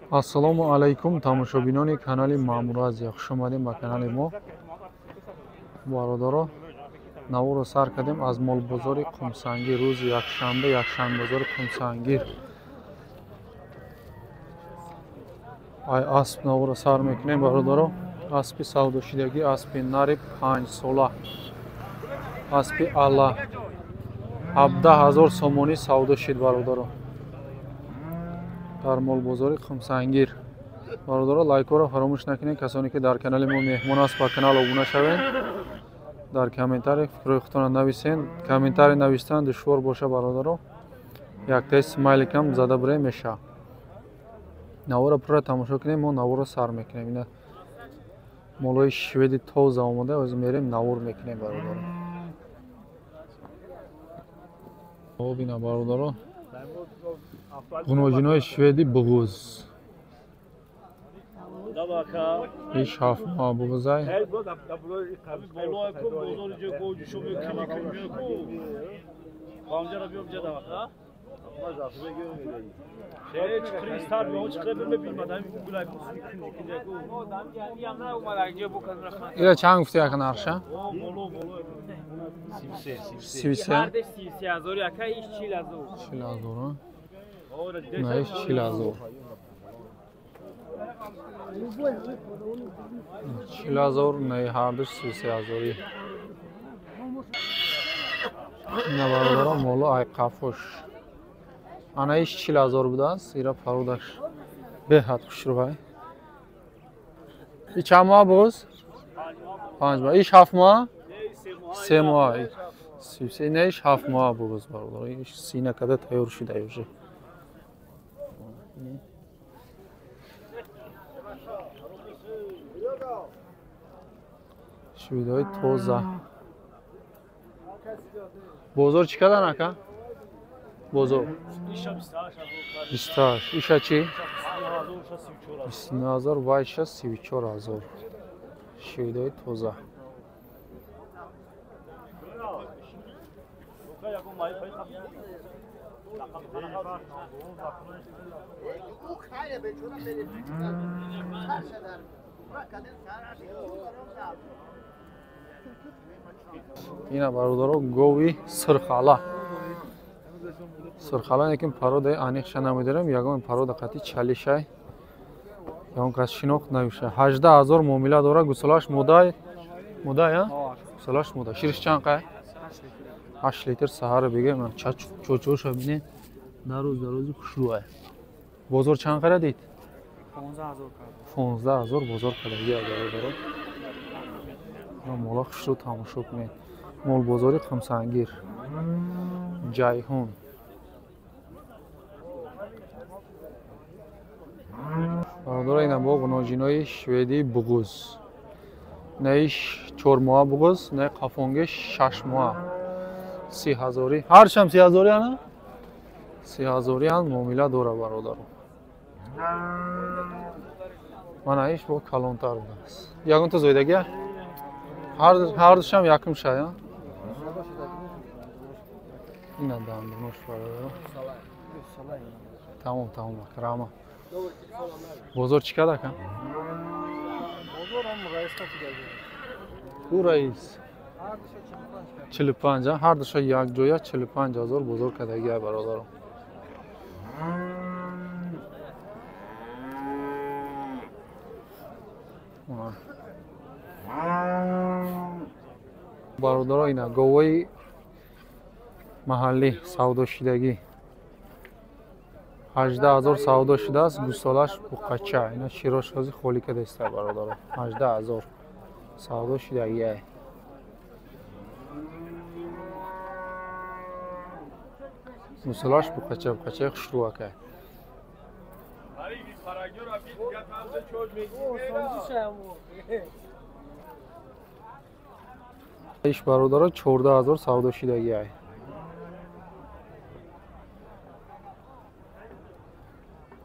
Ассалому алайкум, тамошобинони канали Маъмур Азия. Хуш омадем ба канали мо. Бародаро, наворо сар кардем аз молбозори Қумсангир. Рӯзи якшанбе, якшанбозори Қумсангир. Ай асп наворо сар мекунем, бародаро. Аспи савдошидагӣ, аспи нари 5 сола, аспи ала 17 000 сомонӣ савдо шид, бародаро, дар молбозори Қумсангир. Бародаро, лайкҳоро фаромӯш накунед. Касоне ки дар канали мо меҳмон аст, ба канал обуна шавед. Дар комментарий фикрҳои худтонро нависен. Комментарий навистан душвор боша, бародаро, яктаи смайликам зада бирем, меша. Наворо пурра тамошо кунем. Мо наворо сар мекунем. Ина молои шведи тоза омода, ҳозир мерем, навор мекунем, бародаро. Бина, бародаро, ғуноҷинои шведи буғуз, иш 7 моҳ буғузай. Ира чанд гуфти, яка нарша? 33? 40 000. Наиш 40 000, 40 000. Наи ҳардуш 33 ҳазорӣ. Ина, бародаро, моло ай қафош. Ана иш 40 000 будааст. Ира пародаш беҳад хушрӯай. И чанд моҳ буғуз? 5 моҳ. Иш 7 моҳ, 3 моҳ, 33. На, иш 7 моҳ буғуз, бародаро. Иш сина када тайёр шуда уже. Швидои тоза. Бозор чӣ кадан, ака? Бозор 28. Иша чӣ? 29 000, вайша 34 000. Швидои тоза. Ина, бародаро, гови сирхала. Сирхала, лекин породаи аниқша намедонам. Ягон порода қати чалишай, ягон кас шинохт навиша. 18 000 муомила дора. Гусолаш мудай, мудай, гусолаш мудай. Шириш чанд қай? 8 литр. Саҳара бигем, чочоша бинед, дароз дарози хушрӯай. Бозор чанд қара дид? 15 000 бозор кардаги, бародаро. Мола хушрӯ тамошо кунед. Молбозори Қумсангир, Ҷайҳун. Бародаро, ина бо ғуноҷинои шведии буғуз. Наиш 4 моҳа буғуз, наи қафонги 6 моҳа, 30 ҳазорӣ. Ҳаршам 30 ҳазорӣ. Ана 30 ҳазорӣ ҳам муомила дора, бародаро. Мана иш бо калонтар будааст. Ягонта зоидагия, ҳардушам якум шая. Ина дандонош, бародаро. Тамом, тамом, рама. Бозор чӣ кард, ака? Ӯ раис 45, ҳардуша якҷоя 45 000 бозор кардагия, бародаро. Бародаро, ина говои маҳаллӣ савдошидагӣ, 18 000 савдо шудааст. Гусолаш буқача. Ина широш ҳози холӣ кадаиста, бародаро. 18 000 савдо шудагиай. Гусолаш буқача, буқачаи хушрӯакай. Иш, бародаро, 14 000 савдо шудагиай.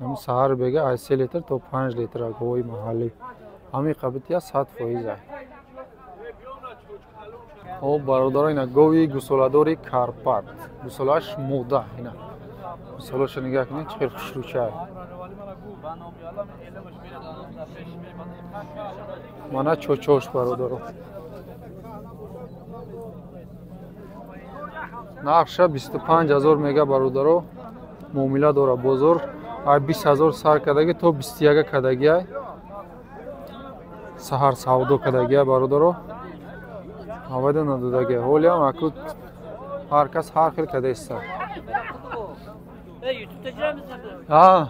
Ҳами саҳар бега аз 3 литр то 5 литр. Говои маҳаллӣ ҳами қабития 100%. Ай хоб, бародаро, ина гови гусоладори Карпат, гусолааш муда. Ина гусолаша нигаҳ кунед, чӣ хел хушрӯча. Мана чочош бародаро. Нархша 25 000 мега бародаро. Муомила дора бозор. Ай 20 000 сар кадаги то 21 кадаги ай. Саҳар савдо кадаги ай бародаро. Авайда надодаги. Ҳолиам аку ҳар кас ҳар хел кадаиста. А.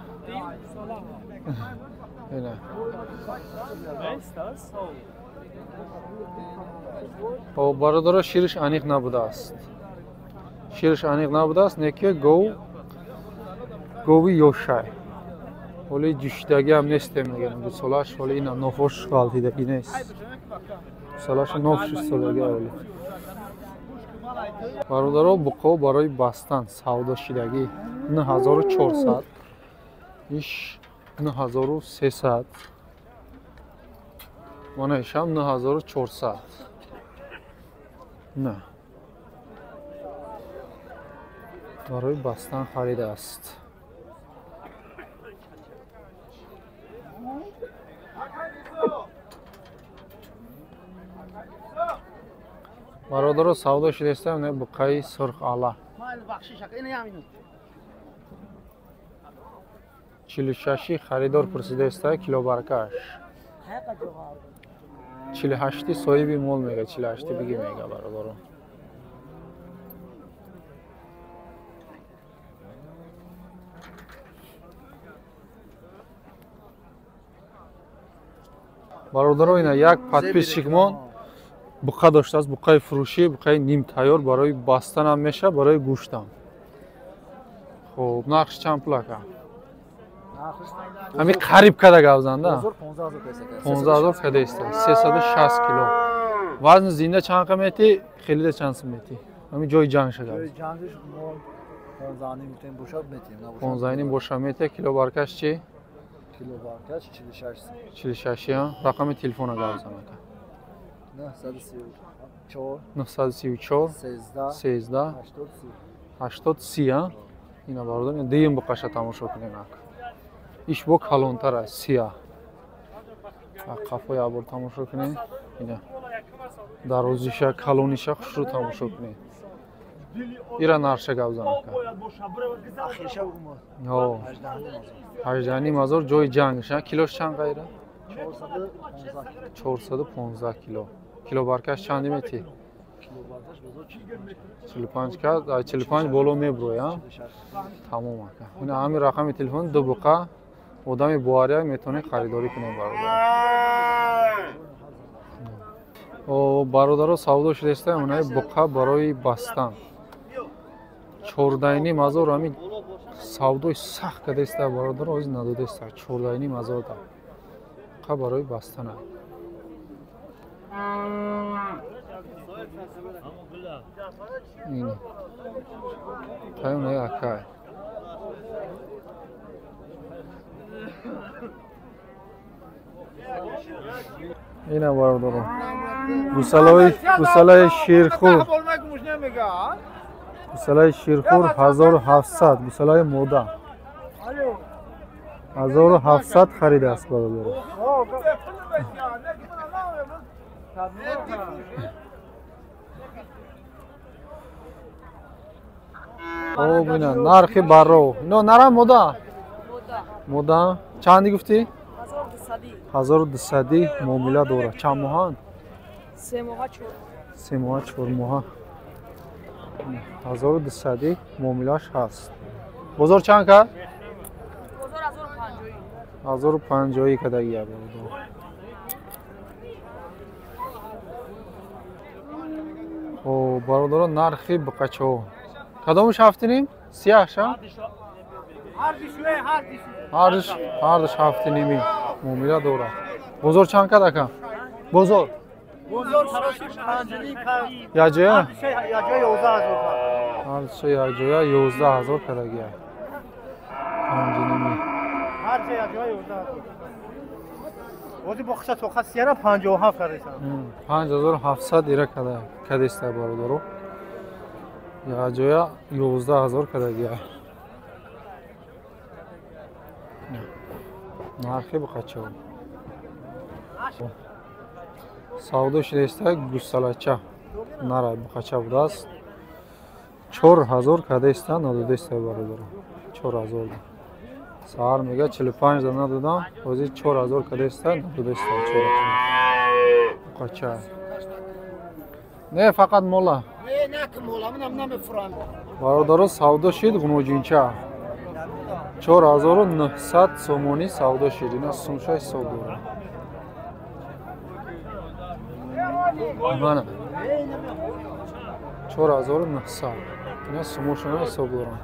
Ина. О бародаро шириш аниқ набудааст. Шириш аниқ набудааст, неки гови ёшай. Ҳоли ҷӯшидагӣ ҳам нестем мегӯям. Гусолааш ҳоли ина нофош ғалтидагӣ нест. Гусолааш ноф шистолагӣ ҳоли. Бародаро буқо барои бастан савдо шидагӣ 9400, иш 9300, мана ишам 9400. На барои бастан харидааст. Бародаро савдо шидаистам не буқаи сурх ала. 46 харидор пурсидаиста килобаркаш. 48 соҳиби мол мега, 48 биги мега бародаро. Бародаро ина як подписчикмон буқа доштааст, буқаи фурӯшӣ, буқаи нимтайёр барои бастанам меша, барои гӯштам. Хуб, нархш чанд пул ака? Ҳами қариб када гавзанда? 15000 када иста, 360 кило. Вазни зинда чанд қа мети, хелида чанд сум мети? Ҳами ҷои ҷанг шуда. Ҷои ҷангш мо 15.5 бошад метим, набошад. 15.5 бошад мети, кило баркаш чи? Кило баркаш 46 сум. 46, рақами телефона гавзан ака. 934 934 13 13 80 30. Ина бародар, дуюм буқаша тамошо кунем ака. Иш бо калонтар аст, сия. Қафои абор тамошо кунем. Ина дарозиша, калониша хушрӯ тамошо кунем. Ира нарша гавзан ака. 18.5 ҳазор ҷои ҷангш. Килош чанд қайра? 415 кило. Кило баркаш чанди мети? 45 ка, 45 боло меброя. Тамом ака. Ина ҳамин рақами телефон ду буқа одами бовария метавонед харидорӣ кунед бародар. О бародаро савдо шудаиста онаи буқа барои бастан. 14.5 ҳазор ҳамин савдои сахт кадаиста бародаро, ҳоз надодаиста 14.5 ҳазор да. Буқа барои бастана. Ина. Тайонаи акай. Ина бародаро. Гусалаи ширхӯр. Гусалаи ширхӯр 1700, гусалаи мода. 1700 харидааст бародаро. О, бина, нархи барро. Но нара мода. Мода. Чанди гуфтӣ? 1200 муомила дорад. Чанд моҳанд? 3 моҳа 4. 3 моҳа 4 моҳа. 1200 муомилаш ҳаст. Бозор чанд кард? Бозор 1050. 1050 кадагия бародар. Хоб, бародаро нархи буқачаҳо. Кадомаш 7.5? Сияҳша? Ҳардуш 7.5 муомила дорад. Бозор чанд кард ака? Бозор? Бозор 5.5 кард. Якҷоя? Якҷоя 11000 кард. Ҳардуша якҷоя 11000 кардагия. 5.5. Ҳарча якҷоя 11000. Ози бо хиса тоқа сияра 57 кардесан. 5700 ира кадеста бародаро. Якҷоя 11000 кардагия. Нархи буқача. Савдо шидаиста гусалача. Нара буқача будааст. 4000 кадаиста надодаиста бародаро. 4000. Саҳар мега 45 да надодам, ҳозир 4000 кадаиста надодаиста 4000. Буқача. Не, фақат мола. Бародаро, савдо шид ғуноҷинча. 4900 сомонӣ савдо шид. Ина сумша ҳисоб дорад. Мана 4900. Ина сумошона ҳисоб доранд.